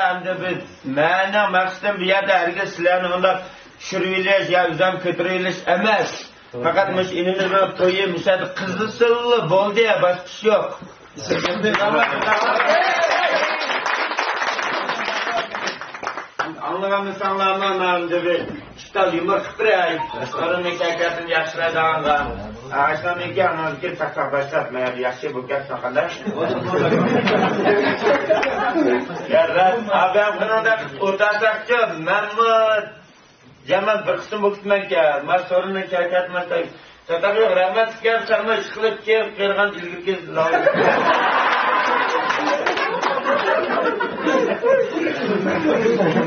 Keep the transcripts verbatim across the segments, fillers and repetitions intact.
ئەمدى بىز، مەنىڭ مەقسىتىم بۇ يەردە ھەرگىز سىلەرنى ئۇنداق چۈشۈرۈۋېلىش يا ئۆزۈم كۆتۈرۈۋېلىش ئەمەس. پەقەت مۇشۇ ئىنىمىزنىڭ تويى مۇشۇ يەردە قىزىسىلا بولدى، باشقا ئىش يوق. ئاڭلىغانمىساڭلارمۇ، مانا ئەمدى بىر ئىككى تال يۇمۇر قىلىپ بېرەي. سورۇننىڭ كەيپىياتىنى ياخشىلايدىغانغا. ئاشۇنىڭكى ئاڭلىغاندىن كېيىن تاقاق باشلاپ، مانا ياخشى بۇ گەپ ساقادا. يا راست، ئابەم بۇنىڭدا ئولتۇرساقچۇ، مەنمۇ جامال بىر قىسىم بولۇپ كېتىمەنكەن. مانا سورۇننىڭ كەيپىياتى مانا. چاتاق يوق، رەھمەتلىك گەپ، سەنمۇ ئىشقىلىپ كېيىن قېرىغان ئىلگىرىكى لال.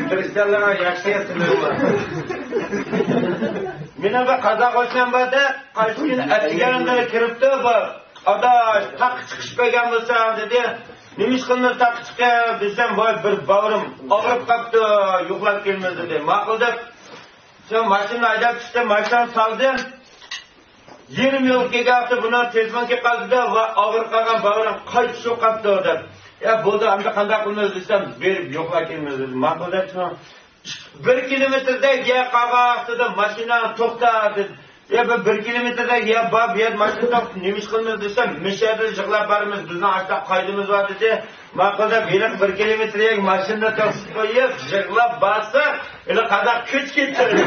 تىرىشچانلىقىڭ ياخشى يەتسۇن. مېنىڭ بىر قازاق ئۆچمەن بار-دە، قايسى كۈنى ئەتىگەندە كىرىپتۇ بۇ. ئاداش، تاغقا چىقىش بەرگەن بولساڭ، دېدى. نېمە ئىش قىلىمىز تاغقا چىقىپ دېسەم، ۋاي، بىر باۋرۇم ئاغرىپ قاپتۇ، يوقلاپ كېلىمىز، دېدى. ماقۇل دەپ، شۇ ماشىنا ھەيدەپ چىقتىم، ماشىنامنى سالدىم. يېرىم يول كەلگەن ۋاقىتتا بۇنىڭ تېلېفون كېلىپ قالدى-دە، ۋاي، ئاغرىپ قالغان باۋرۇم قايتىش يوقاپتۇ، دەپ. يا، بولدى، ئەمدى قانداق قىلىمىز دېسەم، بېرىپ يوقلاپ كېلىمىز، دېدى. ماقۇل دەپ، شۇ بىر كىلومېتىردەك يەر قالغان ۋاقتىدا ماشىنا توختاتتى. يا، بىر، بىر كىلومېتىردەك يەر بار، بۇ يەردە ماشىنا توختىتىپ نېمە ئىش قىلىمىز دېسەم، مۇشۇ يەردە يىغلاپ بارىمىز، بىزنىڭ ئاشۇنداق قائىدىمىز بار، دېدى. ماقۇل دەپ، ھېلىقى بىر كىلومېتىر يەرگە ماشىنىنى توختىتىپ قويۇپ، يىغلاپ بارسا، ھېلىقى قانداق كۆچۈپ كېتىدۇ.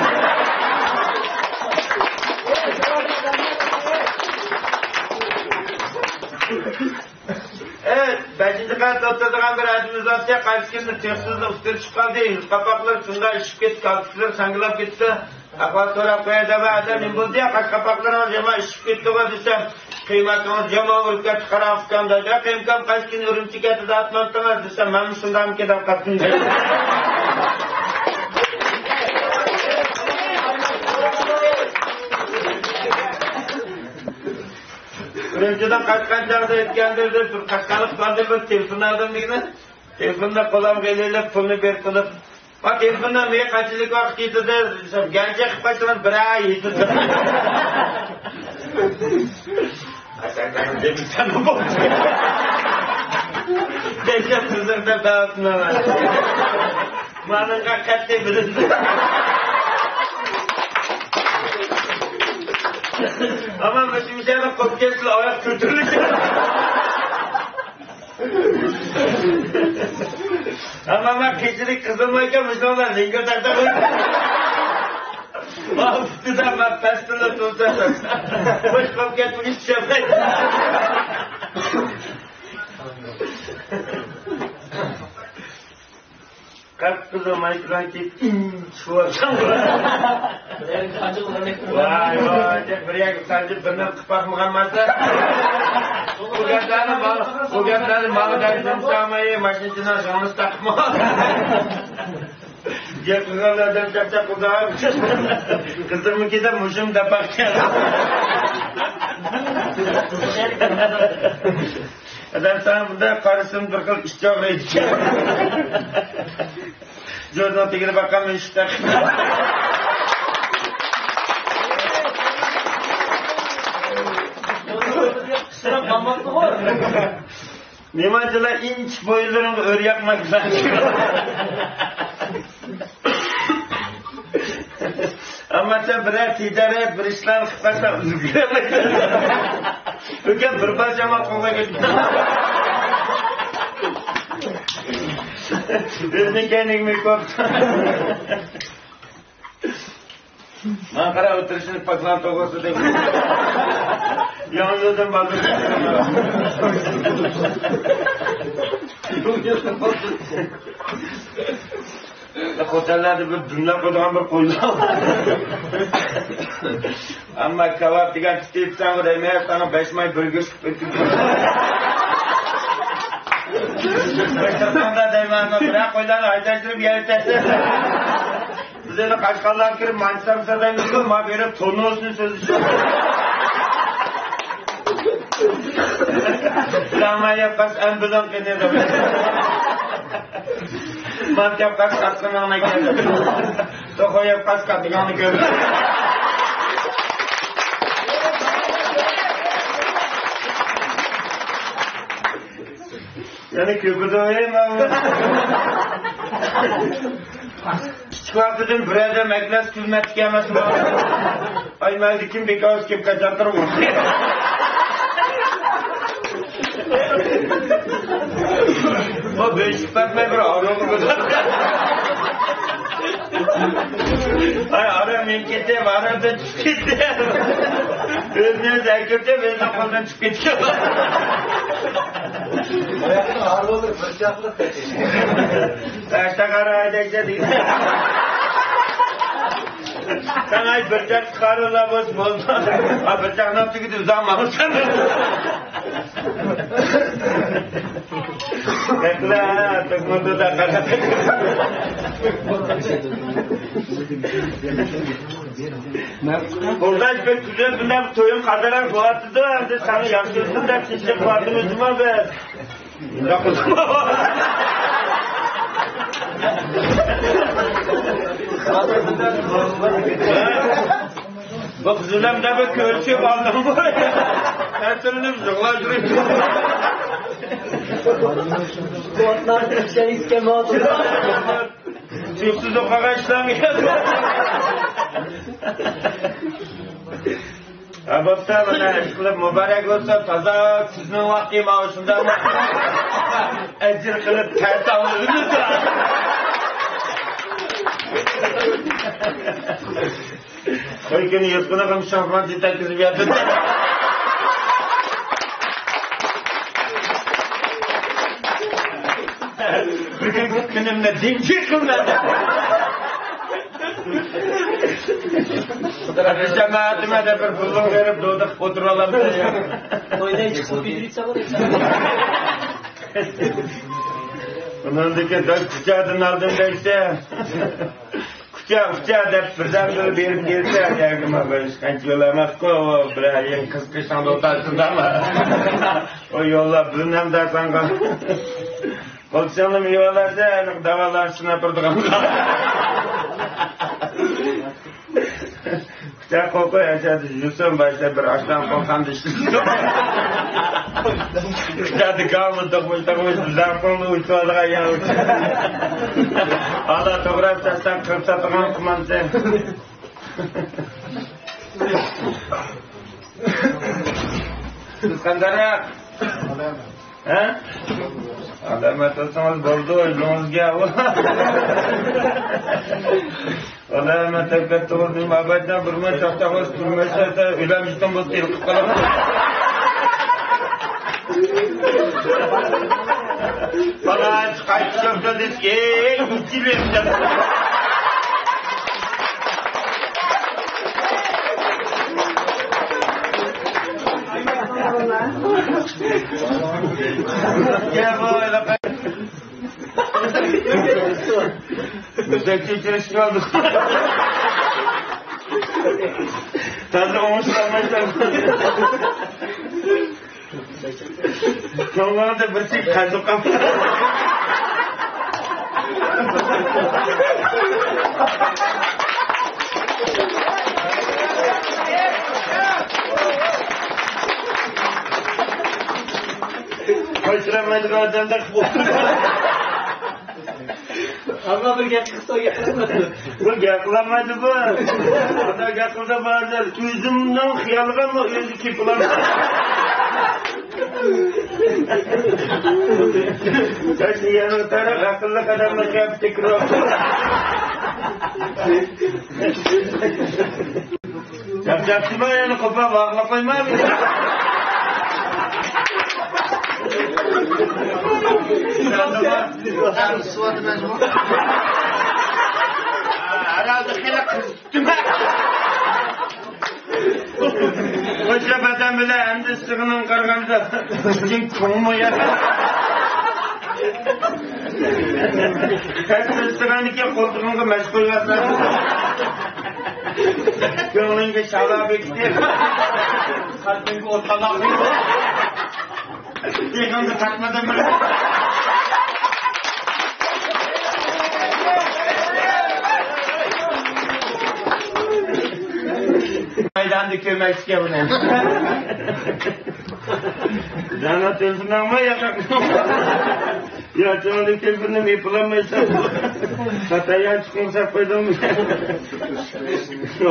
ئەي، بەشىنچى قەۋەتتە ئولتۇرىدىغان بىر ئادىمىمىز بار ئىكەن، قايسى كۈنى تېخسىزدا ئۇستىرى چىقىپ قالدى، يۈز قاپاقلىرى شۇنداق ئىششىپ كېتىپ، كالپۇكلىرى ساڭگىلاپ كېتىپتۇ. ئەھۋال سوراپ قوياي دەپ، ئادەم نېمە بولدى يا، قاش قاپاقلىرىڭىز يامان ئىششىپ كېتىپتىغۇ دېسەم، قىممىتىڭىز يامان ئۇرۇپ كەتتى، قاراڭ ئۇكام دەيدۇ. قېيۇمكام قايسى كۈنى ئۈرۈمچىگە كەتتى دەپ ئاتمامتىڭىز دېسەم، مەنمۇ شۇنداقمىكىن دەپ قاپتىمەن. ئۈرۈمچىدىن قايتقان چاغدا ئۆتكەندە بىر قاشقارلىق باردى، بىر تېلېفون ئالدىم دېگىنى. تېلېفوندا قولۇمغا ئېلىپ، پۇلنى بېرىپ قىلىپ، ما تېلېفوندا مېنى قانچىلىك ۋاقىت كېتىدۇ دېسەم، گەنجە قىلىپ قويسىڭىز بىر ئاي يېتىدۇ. ئەسەرلەرنى دېمىسەم بولدى. گەنجە قىزىق دەپ دەۋاتىمەن. مانىڭغا قەتئىي بىلىندى. ئەمما مۇشۇ مۇشۇ يەردە قوپۇپ كەتسىلا ئاياق كۆتۈرۈلۈش. ئەمما مەن قېشىدىكى قىزىم باركەن، مۇشۇنىڭ بىلەن لىڭگىردەپ تۇرۇپ. ماۋۇ پۇتىدا مەن پەستىنلا تۇرسام، خوش بولۇپ كەتمىگۈچ چۈشەلمەيدۇ. قەپقىزىل ماشىنىدىن كېيىن ئىنچىكە بولساڭ. ۋاي، ۋاي، دەپ بىر يەرگە سانجىپ، بىرنى قىلىپ باقمىغان ماتا. بۇ گەپلەرنى ما-، بۇ گەپلەرنى ماڭا دەپ، ماشىنىچىنىڭ زۇڭلىسى تاقىپمۇ. گەپ قىلغانلار دەپ چاقچاق قىلىدۇ. قىزىمنىڭكى دەپ مۇشۇم دەپ باققان. ئادەم ساڭا بۇنداق قارىسىمۇ بىر خىل ئىچ ئاغرىيدىكەن. جوزىنىڭ تېگىنى باققان مەن شۇنداق. نېمانچىلا ئىنچىكە بويۇنلىرىڭغا ئۆرە ياپمايسەن. ئەمما سەن بىرەر تىجارەت، بىر ئىشلارنى قىلىپ بەرسەڭ ئۈزۈپ كېتەلمەيسەن. ئۆكەم بىر پارچە مال قولغا كەتتى. بىزنىڭ كەينىگە مېڭىپ. ماڭا قارا ئولتۇرۇشنى پاكلان توغرىسى دەپ. ياڭيۇدىن باردىم. خوتەنلەردە بىر دۈملەپ قويىدىغان بىر قويلار. ئەمما كاۋاپ دېگەن تېتىپ سەن دەيمەن، ساڭا بەش ماي بىر گۆش قىلىپ ئۆتكۈزدۈم. دەيمەن، بىرەر قويلارنى ھايداشتۇرۇپ يەۋېتەرسەن. بىز ئەنە قاشقاللارغا كىرىپ مانچا ساتايمىزغۇ، ما بېرىپ تونۇسنى سۆزلىشىپ. ساڭا يەپ قاس ئەمبىلىڭ قېنى دەپ. مانتا يەپ قاس ئاتقىنىڭنى كەل. توخۇ يەپ قاس قاتىقىڭنى كۆر. يەنە كۆپىدۇ، ئەي، ماڭا. كىچىك ۋاقتىدىن بىر ئادەم ئەكلەس كۈلمەتتىكى ئەمەسمۇ؟ ئاي، مەيلى كىم بىكاۋۇس كېلىپ قاچاقتۇرۇپ. بۇ بۆشۈك پاتماي بىر ئاغرىقى بولىدۇ. ئاي، ئارام مېنى كېتىپ، ئارامدىن چۈشۈپ كېتىپ. ئۆزىنى ئۆزى ئەكىرتىپ، ئۆزىنىڭ قولىدىن چۈشۈپ كېتىپ. ئاياقنىڭ ئاغرىقى بىر چاقلىق. تاشتا قارا ھەيدەيسەن دېگەن. ساڭا بىر چاق قارىلا بولسا بولدى. ھا، بىر چاقنىڭ تۈگىدى، ئۇزاق ماڭسان. بەكلا، تۇرمۇشتا قانداق؟ قۇرداش، بىر كۈنى بۇنداق تويۇم قادىرەك بولاتىدۇ، ئەمدى ساڭا ياخشى ئۆتسۇن دەپ تىنچلىق بەردىم ئۆزۈممۇ بىر. بۇ قىزىلام دەپ كۆرۈشۈپ ئالدىم. ئەتىرىنىم يىغلاپ يۈرۈپ. تۇيۇقسىز ئوقۇغان ئىشلارنى. ھە، بوپتۇ، مانا، ئىشقىلىپ مۇبارەك بولسۇن، تازا كۈزنىڭ ۋاقتى ماۋۇ شۇنداق ئەجىر قىلىپ تەرتاڭلىدىمىز. توي كۈنى يوسكىنىغا شامپان تەگكۈزۈپ ياتىدۇ. بۈگۈنكى كۈنۈمنى دىنچى قىلمىدىم. جامائەتىمە دەپ بىر پۇلنى بېرىپ، دودىقىپ ئولتۇرۇۋالامدۇ. تويدىن چىقسا كۆيدۈرۈپ سالىدۇ. ئۇنىڭدىن كېيىن داش كۇچادىن ئالدىم دەيسە. كۇچا، كۇچا دەپ بىردەمدىلا بېرىپ كەلسە، ياكى ما بىر ئىش قانچە يول ئەمەسقۇ، ئۇ بىر يېڭى قىز قېشىڭدا ئولتۇرسۇن دەما. ئۇ يوللار بىلىنەم دەسەڭغا. قولچىڭنى مېۋىلەردە داۋالارنى سىناپ تۇرىدىغان. كۇچا قوقۇ ئەشەدە يۈرسەم باشتا بىر ئاشتان قورقامدا ئىشلىدىم. كۇچادا گاڭلا دوقمۇش دوقمۇش بىزار قولنى ئۇچۇۋالغان يا. ئالا توغرا سەتسەن قىلىپ ساتىدىغان قىمانسەن. سىز قانداقراق؟ ھە؟ ئادەمەت بولسىڭىز بولدى، ئۆزىڭىزگە. ئادەمەت تەكبەت توغرىدىن بابەتنى بىر مىنۇت توختاڭىز، تۈرمەسە ئۆلەمجىتىڭ بولسا تېلىقىپ قالىمىز. بالا قايتىپ چۈشۈپتۇ دېسىكى، ئېي، يېتىلىۋېرىپتۇ. يا بوي، لقد. بىزدە كۆچۈرۈشكە ئالدۇق. تازا ئوڭۇشلانمايسەن. كۆڭلۈڭدە بىر تىك قازىقىم. قايتۇرالمايدىغان ئادەمدەك. ئەمما بىر گەپ قىلسا گەپ قىلمايدۇ. بۇ گەپ قىلالمايدۇ بۇ. ئانا گەپ قىلسا بارىدۇ. ئۆزۈمنىڭ خىيالىغا ئۆزى كېپىلام. بەس يەنە تەرەپ ئەقىللىق ئادەمنىڭ گەپى تەكرار. گەپ گەپتىما يەنە قوپاپ ۋاقلا قويما. ھەرھالدا خېلى قىزىقتىما. قوشلاپ ئادەم بىلەن ئەمدى سىغىنىڭ قارىغاندا ئىچىڭ كۆڭمۇ يا. ھەتتا سىغاندىكى قولتۇقۇڭغا مەش قويۇۋاتىسەن. كۆڭلۈڭگە شالا بېكىتىپ، قەلبىڭگە ئوت قالاق. يىغىندا قاتمىدىم بىر. مەيداندا كۆرمەكچىكەن بۇنى. جانا تېلېفونۇڭمۇ ياقاق. يا، چوڭلۇق كەلگىنىم ئېپىلالمايسەن. خاتا يانچۇقۇڭ ساپ قويدۇڭمۇ؟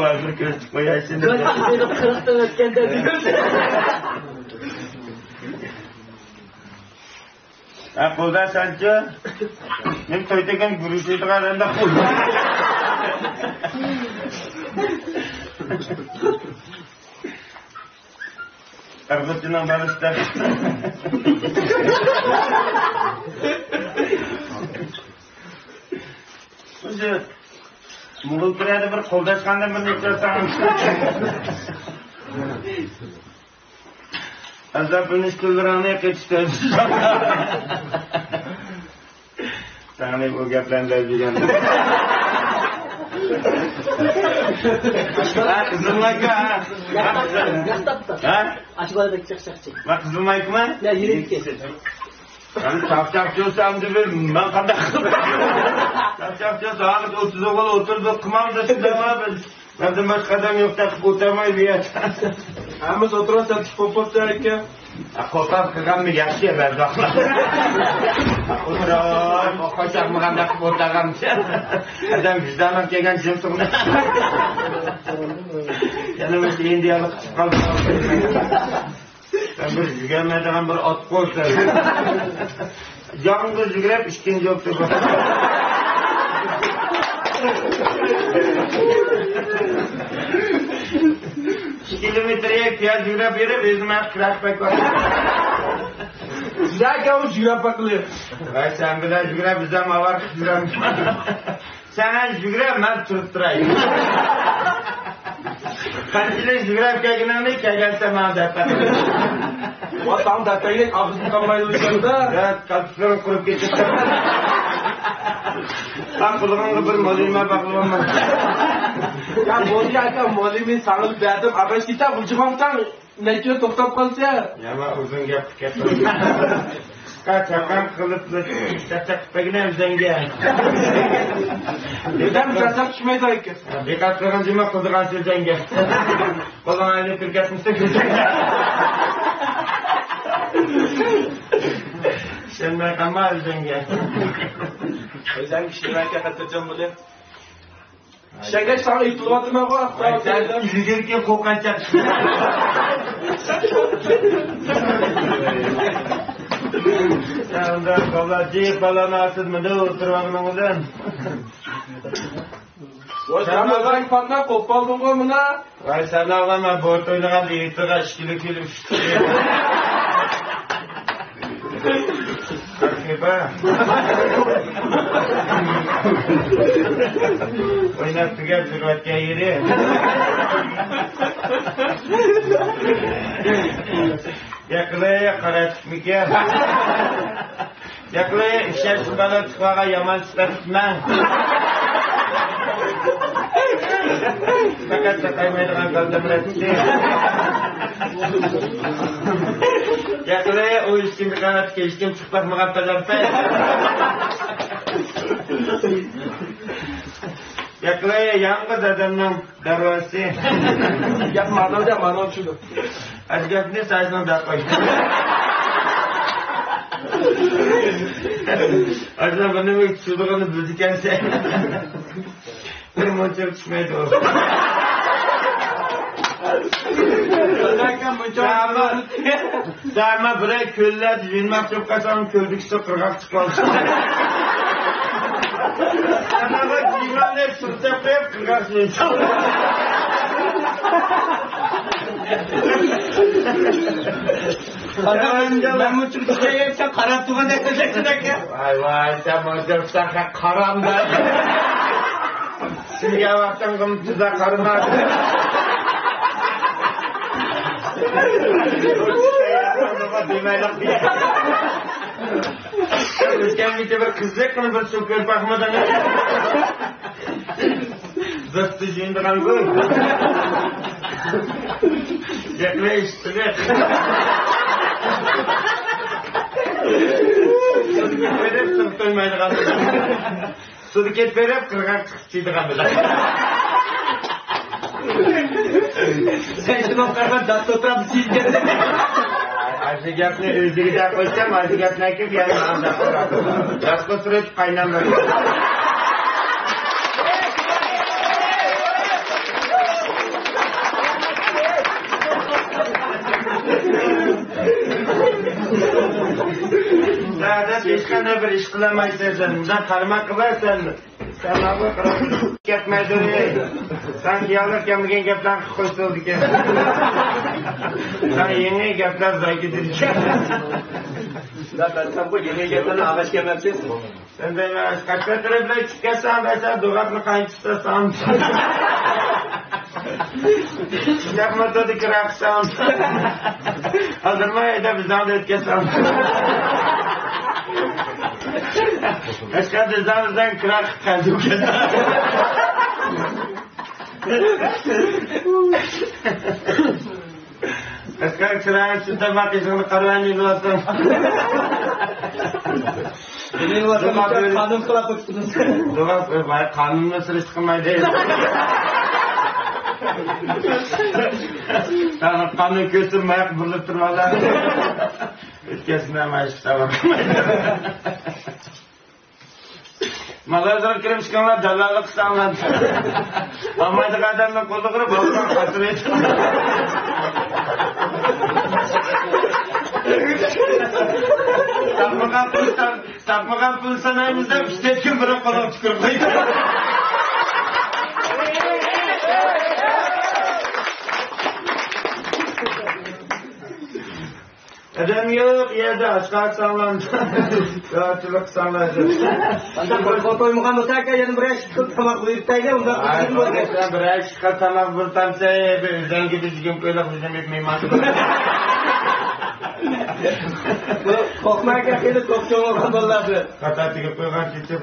ھازىر كۆرسىتىپ قوياي سېنى. قىرىقتىن ئۆتكەندە دېگەن. ھە، قولدا سەنچۇ؟ مەن توي دېگەن گۈرۈچ يەيدىغان ئادەمدەك قىلدىم. ئەرغىچىنىڭ بالىسىدەك. مۇشۇ مۇغۇلتىرەدە بىر قولداشقاندا بىر نېچە ساڭا. ئازابلىنىش كۈنلىرىڭنى قېتىشتۇر. ساڭا بۇ گەپلەرنى دەپ يۈرگەن. ھە، قىزىل مايكا، ھە؟ ھە؟ ئاشۇ بالا بەك چاقچاقچى. مەن قىزىل مايكىمەن؟ يا، يۈرەككە. يەنى چاقچاقچى بولسا ئەمدى بىر مەن قانداق قىلىمەن؟ چاقچاقچى بولسا ھازىر ئوتتۇز ئوغۇل ئولتۇردۇق، قىلمامدۇ شۇنداقمۇ بىز؟ مەندىن باشقا ئادەم يوق، تېخى ئولتۇرماي بۇ يەردە. ھەممىسى ئولتۇرغان سەتكۈچ بولۇپ بوپتۇ ئاكا. قوپال قىلغانمۇ ياخشى بەزى ۋاقىتلار. ئولتۇرۇپ، ئوخشاپ چاقمىغاندەك قىلىپ ئولتۇرغانمىسە. ئادەم ۋىجدانلىق كەلگەن جىم سۇغۇنى. يەنە بىر ئىندىيالىق چىقىپ قالدى. سەن بىر يۈگۈرمەيدىغان بىر ئات قوي سەن. يالغۇز يۈگۈرۈپ ئىككىنچى بولۇپ تۇرغان. ئىككى كىلومېتىرگە پىيادە يۈگۈرۈپ بېرىپ، ئۆزۈم ھەم قىراپ قويۇپ. سىزەركەن ئۇ يۈگۈرۈپ باقىلى. ۋاي، سەن بىلەن يۈگۈرۈپ، بىزەم ئاۋارە قىلىپ يۈرەمىز. سەن يۈگۈرە، مەن تۇرۇپ تۇراي. قانچىلىك يۈگۈرۈپ كەلگىنىڭنى كەلگەنسەن ماڭا دەپ بەر. ۋا، ساڭا دەپ بەرگەك ئاغزىم قانمايدۇ ئىكەندە. يا، كالپۇكلىرىڭ قۇرۇپ كېتىپتۇ. ساڭ قۇلىقىڭغا بىر مولىما باغلىۋالما. يا، بولدى ئاكا، مولىمىنى ساڭا بەردىم. ئاباش كېتە، غۇلجىغانساڭ. نەچچە توختاپ قالسا. يا، مەن ئۇزۇن گەپ قىلىپ كەتتىم. قىسقا چاققان قىلىپ، چاقچاق قىلىپ بەرگىنە ئۆزۈڭگە. بىردەم چاقچاق چۈشمەيدۇ ئاكا. دىققەت قىلغىن جىمى قىزىغان سۆزۈڭگە. قولۇڭ ئايلىنىپ كىركەتمىسە كۆزۈڭگە. ئىشەنمەي قالما ئۆزۈڭگە. ئۆزۈڭگە ئىشەنمەيكەن خاتىرجان بولۇڭ. ئىشەنگەچ ساڭا ئېيتىلىۋاتىمەنغۇ، ئاختا. ۋاي، سەن ئىلگىرىكى قوقانچاق. سەن ئۇنداق بالا جىق بالانى ئاسىدمىدى ئولتۇرۇۋالغىنىڭ بىلەن. ۋاي، سەن ئازاق پاتنا قوپالدىڭغۇ مانا. ۋاي، سەن ئاغلىما، بورت ئوينىغاندا ئېيتىغا ئىككىلى كۈلۈپ. ئويناپ تۈگەپ يۈرۈۋەتكەن يېرى. ياقلى قارا تىكمىكەن. ياقلى ئىشەنچ بالا تۇغقانغا يامان سۈپەت تىكمەڭ. پەقەت ساقايمايدىغان كالتەم رەتتى. ياقلى ئۇ ھېچكىمگە قاراتتى، ھېچكىم چىقىپ باقمىغان پەلەمپەي. ياقلى يالغۇز ئادەمنىڭ دەرۋازىسى. گەپ مانا دە، مانا چۈشىدۇ. ئەجگەپنى سايزىنىڭ دەپ قوي. ئاجنا بۇنى چۈشىدىغىنى بىلىدىكەنسەن. بىر مۇنچە چۈشمەيدۇ. سەمە بىرەر كۆللەردە يۇيۇنماقچى بولۇپ قالساڭ، كۆلدىكى سۇ قىرغاق چىقىۋالىدۇ. ئاناغا كىيىمىڭنى سۈرتۈپ قويۇپ، قىرغاق سۇ ئىچىڭ. مەن مۇنچە كىچىك يەرگە قاراپ تۇرغان دەپ قويساڭ. ۋاي، ۋاي، سەن مۇنچە قارامدا. سىنگەن ۋاقتىڭغىمۇ تۈزە قارىما. دېمەيلىق. ئۆتكەن كېچە بىر قىزىق قىلىپ بىر سۇ كۆرۈپ باقمىدىڭىز؟ زىقتى جىندىغان بۇ. گەپلەر ئىشتىلىق. سۇدىكى بېرىپ سۇغا تويمايدىغان. سۇدىكى بېرىپ قىرغاق چىقىپ چىدىغان بىلەن. سەن شۇنداق قارىغان دات ئولتۇرامسىز؟ ئاشۇ گەپنى ئۆزىگە دەپ قويسام، ئاشۇ گەپنى كىم يەنە ماڭا دەپ قويىدۇ؟ ياشقا سۈرۈشۈپ قايناملار. سەن ھېچقانداق بىر ئىش قىلالمايسەن سەن. مۇنداق قارىماققا بار سەن. سەن ماڭا قاراپ كەتمەيدۇ. سەن خىياللىق كەلمىگەن گەپلەرنى قىلىپ قويسا بولىدىكەن. سەن يېڭى گەپلەر زايكىدىكەن. سەن بۇ يېڭى گەپلەرنى ئاغاچ كەلمەپسىز. سەن دەيمەن، قەشقەر تەرەپلەر چىقىپ كەتسەڭ دەيسەن، دوغاپنى قايتىپ سالسام. ئىشلەپ موتوردا كىرا قىلسام. ھازىرمۇ ھەيدەپ بىزاڭدا ئۆتكەزسەم. قەشقەر بىزاڭ بىزاڭ كىرا قىلىپ قەلدىم. قەشقەر چىرايى ئۈچۈن تاماق يېسىڭىز قارىۋەرمەيدىۋاتسام. قانۇن خىلاپ قىلىپ. قانۇننى سۈرۈشتە قىلمايدۇ. قانۇن كۆرسە ماياق بۇرۇلۇپ تۇرمايدۇ. ئۆتكەزسىمۇ ماياق. مالازغا كىرىپ چىقىڭلار، دالاللىق قىلساڭلار. ئالمايدىغان ئادەمنىڭ قولىغا ئۇرۇپ، ئالساڭ قاتۇرۇۋېتىڭ. تاپمىغان پۇل سان-، تاپمىغان پۇل سانايمىز دەپ، ئۈچ تۆت كۈن بۇرۇن قولىغا تۈكۈرۈپ قويدۇم. ئادەم يوق يەردە ئاشقا ساڭلام. ياخشىلىق ساڭلار. ئانداق بىر قول تويمىغان بولسا ئاكا، يەنە بىرەر ئىككى خىل تاماق بۇيرۇپ بەرگەن، ئۇنداق ئاي، بىر ئىككى خىل تاماق بۇيرۇتامسەن، بىر ئۆزەڭگە بىر يېگۈم قويلۇق بىزنى بىر مېھمان. بۇ قورقما ئاكا، خېلى توك چوڭ بولغان بالىلار بۇ. قاتار تېگىپ قويغان چېچەك.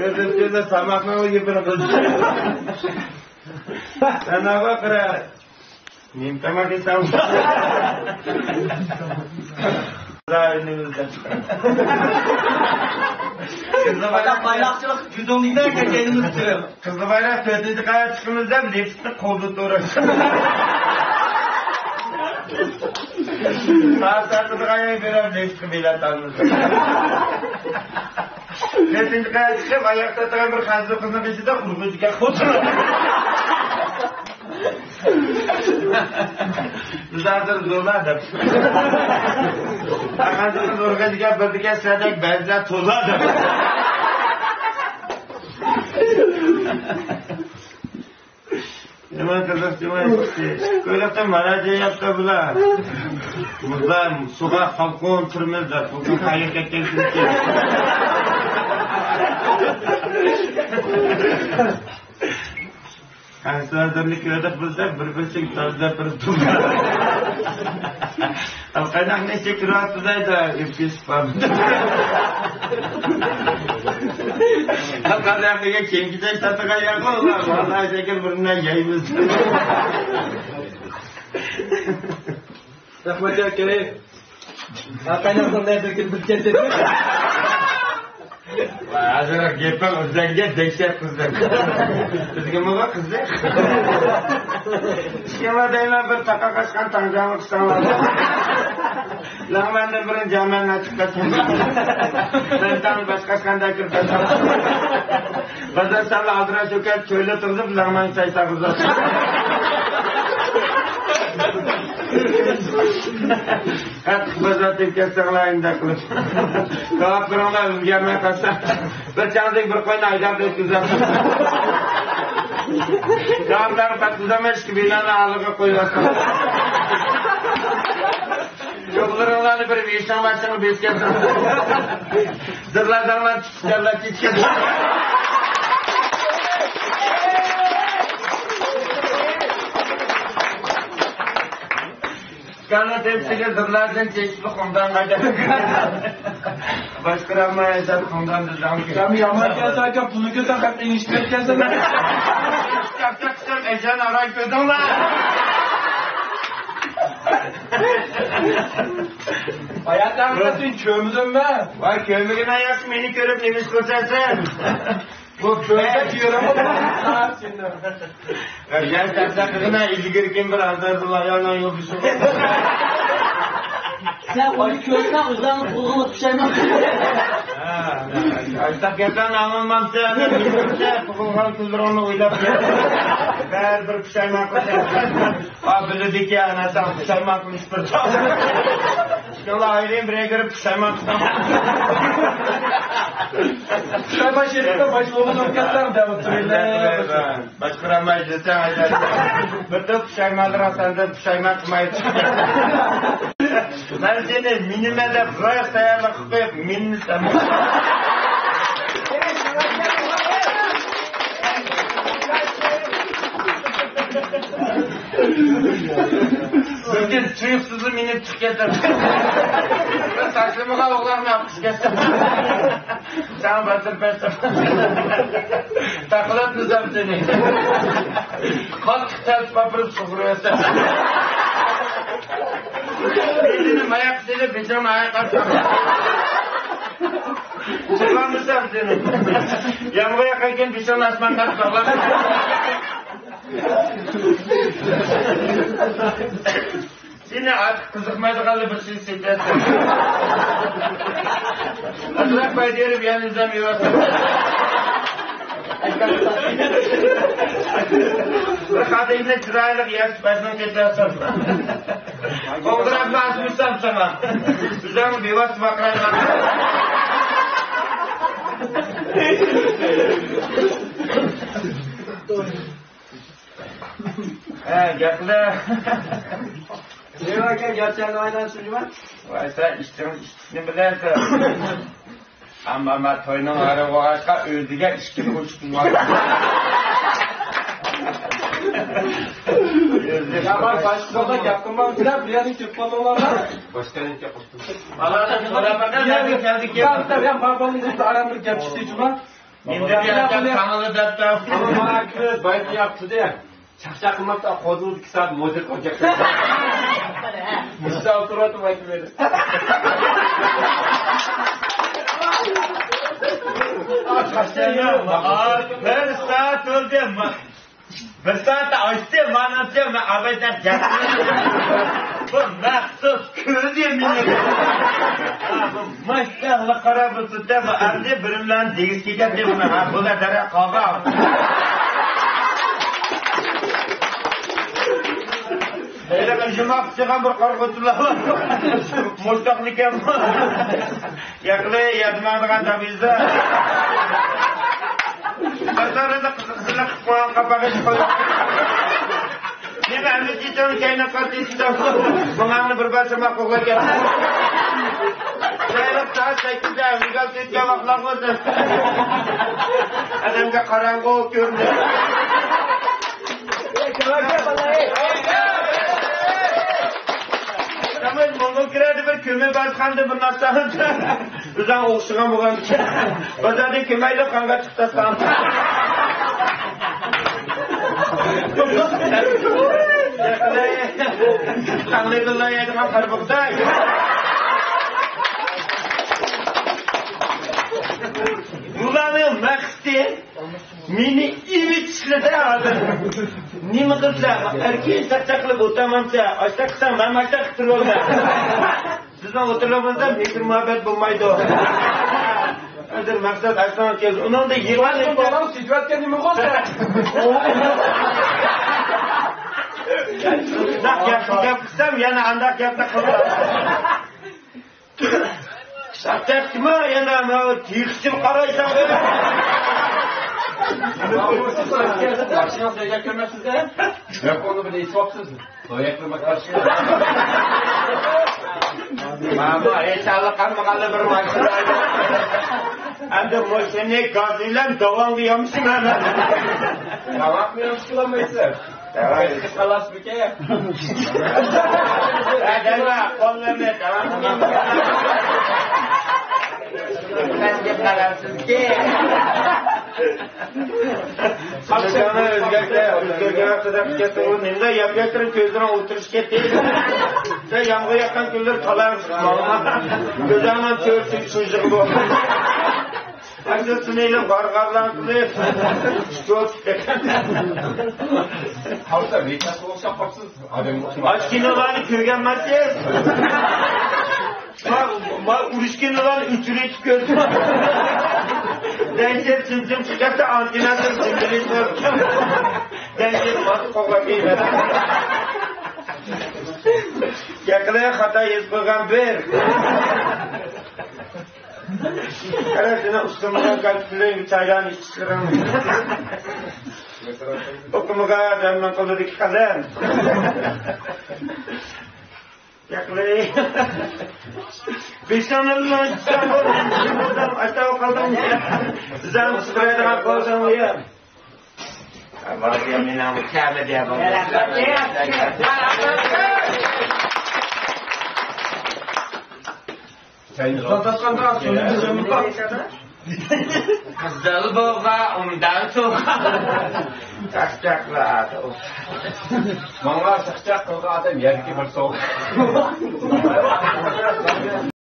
ئۆزۈم كۆزۈم تاماقنىڭ يېپىنى قىلدى. سەن ئاۋا قارا. نېمە تاماق يېسەڭ؟ بايراقچىلىق جۇدۇڭدىن كەلگەنمىز. قىزىل بايراق تۆتىنچى قەۋەتكە چىقىمىز دەپ لىفتنى قولدا تۇرۇپ. سائەت سائەتىدىغان يەر بېرەپ لىفتقا بېلەت ئالىمىز. تۆتىنچى قەۋەتكە چىقىپ، ئاياقتا تۇرغان بىر خەنزۇ قىزنىڭ بېشىدا ئۇرغۇچى گەپ قوتۇرۇپ. بىز ھازىر زورلا دەپ. خەنزۇ قىز ئۇرغۇچى گەپ بىردىكەن سىلەردەك بەزىلەر تولا دەپ. نېمە قىزىق، نېمە؟ كۆيلۈكتە ماراجىيەتتە بۇلار. بۇلار سۇغا خالقون تۈرمىز دەپ، بۇ كۈن قايىل كەتكەن كۈن. قەيسەردىننى كۆردۇق بىز دەپ، بىر-بىرسىگە تازىلاپ بىر تۇرغان. قايناقنى ئىچىگە كىرىۋاتىدۇ دەيدۇ، ئۆپكىسى بار. قانداق دېگەن كېيىنكى جاي ساتىدىغان ياقمۇ ئۇلار؟ ۋاللاھى شەكىل بۇرنىنى يەيمىز. رەھمەت ياكى. قايناقنىڭ نەزىرىگە بىر كەتتى. ھازىر گېپىڭ ئۆزلەرگە دەھشەت قىزلار. بىزگىمۇ بار قىزلار. شۇڭا دەيمەن، بىر تاقا قاچقان تاڭجاڭلىق قىلساڭلار. لەڭمەندىن بۇرۇن جامەننى ئاچىقىپ بەرسەم. بىر تاڭ باش قاچقاندا كىرىپ بەرسەم. بازار سالى ئالدىراش ئۇكا چۆلدە تۇرۇپ لەڭمەن چاي ساغىزلاپ. قاتتىق بازار تېپىپ كەتسەڭلار ئۇنداق قىلىپ. كاۋاپلىرىڭلار ئۈلگۈرمەي قالسا، بىر چاڭزىگە بىر قوينى ھەيدەپ ئۆتكۈزەم. كاۋاپلارنى پاتقۇزالماي ئىككى بىنانى ئالدىغا قويۇۋاتىمەن. چوغلىرىڭلارنى بىر بېشىڭ باشىڭغا بېسىپ كەتسەم. زىرلاداڭلار چىقىپ كەتكەن. كانا تېپىسىگە زىرلاردىن چېچىلىپ قومدان قايتىپ. باشقۇرالماي ئەجەل قومدان بىزدەن كېلىپ. سەن يامان كەلسەڭكەن، پۇلنى كۆرسەڭ قەتئىي ئىشلەپ كەلسەن. چاقچاق قىسام ئەجەلنى ئاراي كۆردۈڭلار. ھايات ئاغزىدىن كۆمدۈم مەن. ۋاي، كۆمگىنىڭ ياخشى، مېنى كۆرۈپ نېمە ئىش كۆرسەنسەن؟ بۇ كۆرسەت يېرىڭ. يا سەپسەقىدىن ئىلگىرىكىن بىر ئازاردىلا يانا يوقىشىغا. سەن ئۇنى كۆرسەڭ ئۆزۈڭنى قىلغىلى پۇشايمان قىلىسەن. ئاشتاق گەپلەرنى ئاڭلىمامسەن؟ تۇغۇلغان كۈنلىرىڭنى ئويلاپ بەرىبىر پۇشايمان قىلىسەن. ئا، بىلىدىكەن، ئەنە سەن پۇشايمان قىلىش بىر. ئىككىڭلار ئايرىم بىرگە كىرىپ پۇشايمان قىلساڭ. پۇشايمان شېرىپتە باش بولغىنىڭ كەتسەڭ دەۋاتىمەن. باشقۇرالماي يۈرسەڭ، بىر توپ پۇشايمانلىرىڭ سەندىن پۇشايمان قىلماي چىقتى. مەن سېنى مىنىمەن دەپ راست تەييارلىق قىلىپ قويۇپ مىنىمسەن. بىر كۈن تۇيۇقسىزلا مېنى چىقىپ كەتسەم. تاشلىمىغان ئوغلاننى ئاپىرىپ كەتسەم. ساڭا باتۇر بەرسەم. تاقىلاتمىسام سېنى. قاتتىق تەلپىپ ئاپىرىپ سۇغۇرۇۋەتسەم. بېشىنى ماياققا سېلىپ، بېشىڭنى ئاياققا سالسام. يىغلاتمىسام سېنى. يامغۇر ياغقانكەن بېشىڭنى ئاسمانغا ئاتىپ باغلاپ. سېنى ئارتۇق قىزىقمايدىغانلا بىر سۆز سېتىۋەتسەم. ئازراق پايدا بېرىپ يەنە ئىزدەم يۈرۈۋاتىمەن. بىر خادىمنى چىرايلىق يەر سىپايىسىنىڭ كېتىۋاتسام. قوڭغۇراقنى ئاچمىسام ساڭا. ئۆزۈڭ بىۋاسىتە باقىرايدىغان. ھە، گەپلە. نېمە ئەكەن، گەپ جانلىۋايدىغان شۇنچىما؟ ۋاي، سەن ئىشتىن، ئىشتىنى بىلەسەن. ئەمما مەن توينىڭ ئارىغا بولغاچقا ئۆزىگە ئىشتىن ئوچۇق بولغان. يامان باشقىلاردا گەپ قىلماڭ دەپ، بۇ يەردىن كېلىپ قالدىڭلارمۇ؟ باشقا يەردىن كېلىپ قالدىم. بالىلارنى سوراپ باقاي، نەدىن كەلدىك؟ يا، يا، ماڭا بالىنى ئارام بىر گەپ چىقتى جۇما. مەن بۇ يەردە ساڭىلا دەپتۇ. ئۇنىڭ ماڭا كىرىپ بايىقى ياقتىدى. چاقچاق قىلماپتۇ، قوزۇلدى ئىككى سائەت موزىكا قويۇپ كەتتى. مۇشۇ ئولتۇرۇۋاتىمەن. بىر سائەت بولدى. بىر سائەت ئاشتى، مانىچە مەن ئابايدەپ گەپ قىلدىم. بۇ مەخسۇس كۆردى مېنى. ماشتاقلا قاراپ ئولتۇردى. بۇ ئەمدى بىرىملەرنى دېگۈسى كېلىپ، بۇنى ھە، بۇلار دەرەخ قالغان. ھېلىقى يۇماق چىققان بىر قارىغۇچىلار بار. مۇشتاقلىكەن. ياقلى يادماڭدىغان تابىزدا. بازاردا قىزىقسىنىپ قىلىپ قويغان قاپاق ئېچىپ قويۇپ. نېمە ئەمدى چېچىڭنى كەينىگە قارىتىپ، ماڭاڭنى بىر بار شاماق قوغلاپ كەتتى. سايراپ سائەت سەككىزدە ئەمگەل تۆتكە ۋاقلار بولدى. ئادەمگە قاراڭغۇ كۆرۈندى. تاماش موڭغۇل كىرەدە بىر كۆمە بازخانىدا بىر نەرسە ئۆزۈڭ ئوخشىغان بولغان. بازاردىن كۆمەيلى قانغا چىقسا سان. قانلىدىلا يەيدىغان قارا بۇغداي. بۇلارنىڭ مەقسىتى مېنى ئېۋىتىشلىدە ھازىر. نېمە قىلسا، ئەركىن چاقچاق قىلىپ ئولتۇرمامسا، ئاشتاق قىلساڭ، مەن ئاشتاق قىلىپ تۇرۇۋالىمەن. بىزنىڭ ئوتتۇرىلىرىمىزدا مېھىر-مۇھەببەت بولمايدۇ. ھازىر مەقسەت ئايسان كەلدى. ئۇنىڭدا يىغلاپ بولغان سېتىۋەتكەن نېمە بولسا؟ شۇنداق ياخشى گەپ قىلسام، يەنە ئانداق گەپنى قىلىدۇ. ساختىما يەنە ماۋۇ تېخىچىل قارايسەن. ماشىنا سەيگەك كۆرمەپسىز-دە؟ ياپوننى بىلە ئېسىۋاپسىز. سويەكلىمە قارشى. ماما، ئىنشاللا قالمىغاندا بىر ماشىنا. ئەمدى ماشىنىنى گاز بىلەن داۋانغا يامىسىمەن. داۋانغا يامىسىلالمايسىز. داۋان. قىسقىلاسمىكەن؟ ھە، دەيمە، قوللىرىنى داۋانغا. مەن گەپ قىلارسىزكى. ئۆزگەرگەن، ئۆزگەرگەن ۋاقتىدا كەتتى. ئۇ نېمىلا ياپياكىنىڭ كۆزىنىڭ ئولتۇرۇشى كەتتى. سەن يامغۇر ياغقان كۈنلىرى تالاغا چىقماڭ. كۆزۈڭنىڭ كۆرۈشى شۇ يىغىدۇ. ئەمدى سىنى ئېلىپ غارغارلار قىلىپ. قالسا، بىكار بولسا قاپسىز. ئادەم ئاچ كىنولارنى كۆرگەنمەنسىز؟ ما، ما ئۇرۇش كىنولارنى ئۆچۈرۈپ كۆردۈم. دەنجەر جىمجىم چىقاتتا ئانتېننادىن جىمجىم ئېسىلىپ. دەنجەر باسىپ قوغلاپ يېمەدى. ياقىلى خاتا يېزىپ قويغان بىر. قارا، سېنىڭ ئۇستىڭغا كالكۇلياتور چايلارنى ئىچىشلىرىڭ. ئوقۇمىغا ئادەمنىڭ قولىدىكى قەلەم. ياقلى. بېشىڭنى ئاشتاۋ قالدىڭ. بىزەڭ چىقىرىدىغان قولساڭ ئۇيا. بارىيا مېنىڭ كەمىدە. قىزىل بولغا ئۇندان سوغا. چاقچاقلار. ماڭا چاقچاق قىلغان ئادەم يەرگە بىر سوغا.